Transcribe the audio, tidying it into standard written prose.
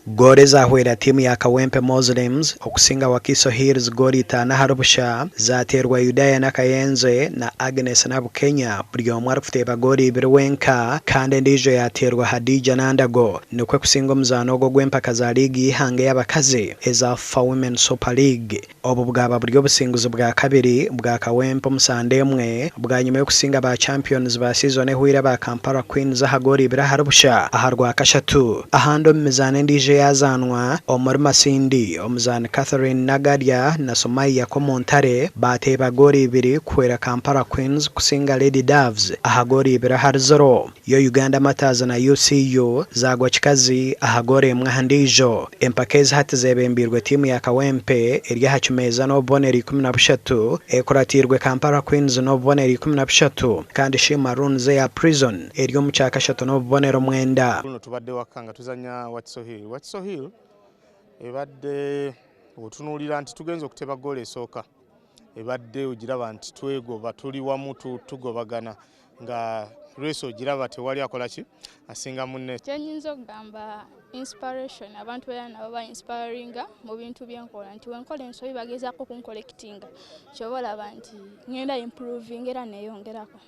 Goolo ezaahwera tiimu ya Kawempe Moslems okusinga Wakiso Hills goolo itaano ahari busha zaateerwa Yudaya Nakayenze na Agnes Nabukenya buri omwe arikuteeba goolo ibiri wenka kandi endiijo yaateerwa Hadija Nandago nikwo kusinga omuzaano ogu ogw'empaka za liigi y'eihanga ey'abakazi eza fufa Women Super League. Obu bwaba buri obusinguzi bwa kabiri bwa Kawempe omu sande emwe bwanyima y'okusinga ba champions ba siizoni ehweire aba Kampala Queens aha goolo ibiri ahari busha aha Rwakashatu. Ahandi omu mizaano endiijo eyazaanwa omuri Masindi, omuzaani Catherine Nagadya na Sumaiya Komuntare baateeba goolo ibiri kuhwera Kampala Queens kusinga Lady Doves aha goolo ibiri ahari ziro. Yo Uganda Martyrs na UCU zaagwa kikazi aha goolo emwe aha ndiijo. Empaka ezi hati zeebembeirwe tiimu ya Kawempe eri aha kimeeza n'obubonero 13, ekuratiirwe Kampala Queens n'obubonero 13 kandi She Maroons eya Prison eri omu kyakashatu n'obubonero mwenda. Luno tubadde waka nga tuzannya Wakiso Hill. Wakiso Hill ebadde otunuulira nti tugenze okuteba ggoolo esooka ebadde ogiraba nti twegoba tuli wamu tugobagana nga race ogiraba tewali akola ki asinga munne. Kyenyinza okugamba inspiration abantu era nabo ba inspiringa mu bintu byenkola nti wenkola ensobi bagezaako okunkolekitinga kyoba olaba nti ngenda improving era neyongerako.